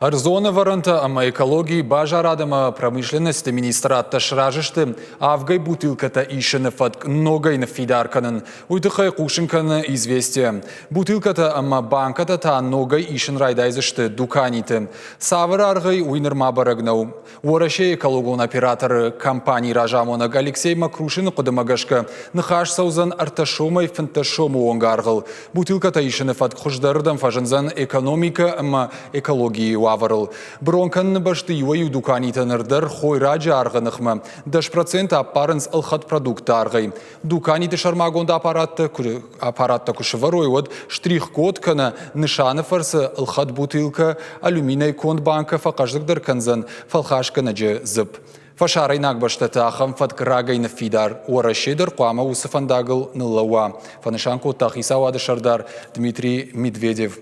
Ӕрдзон ӕвӕрӕнтӕ ӕмӕ экологийы базарад ӕмӕ промышленносты министрадтӕ сразы сты авгӕй бутылкӕтӕ исыны фӕтк ногӕй ныффидар кӕнын. Уый тыххӕй хъусын кӕны «Известия». Бутылкӕтӕ ӕмӕ банкӕтӕ та ногӕй исын райдайдзысты дуканиты. Цавӕр аргъӕй, уый нырма бӕрӕг нӕу. Уӕрӕсейы экологон операторы компанийы разамонӕг Алексей Макрушины хъуыдымӕ гӕсгӕ, ныхас цӕудзӕн ӕртӕ сомӕй 15 сомы онг аргъыл. Бутылкӕтӕ исыны фӕтк хуыздӕрырдӕм фӕзындзӕн экономикӕ ӕмӕ экологийы уавӕрыл. Брон кӕныны бӕсты иуӕй-иу дуканитӕ ныр дӕр хойраджы аргъы ныхмӕ 10% ӕппарынц ӕлхӕд продуктты аргъӕй. Дуканиты сӕрмагонд аппараттӕ куы аппараттӕ куы сӕвӕрой, уӕд штрих-код кӕнӕ нысаны фӕрцы ӕлхӕд бутылкӕ алюминӕй конд банкӕ фӕхъӕздыгдӕр кӕндзӕн фӕлхасгӕнӕджы дзыпп. Фӕсарӕйнаг бӕстӕты ахӕм фӕтк рагӕй ныффидар, Уӕрӕсе дӕр хъуамӕ уыцы фӕндагыл ныллӕууа, фӕнысан кодта хицауады сӕрдар Дмитрий Медведев.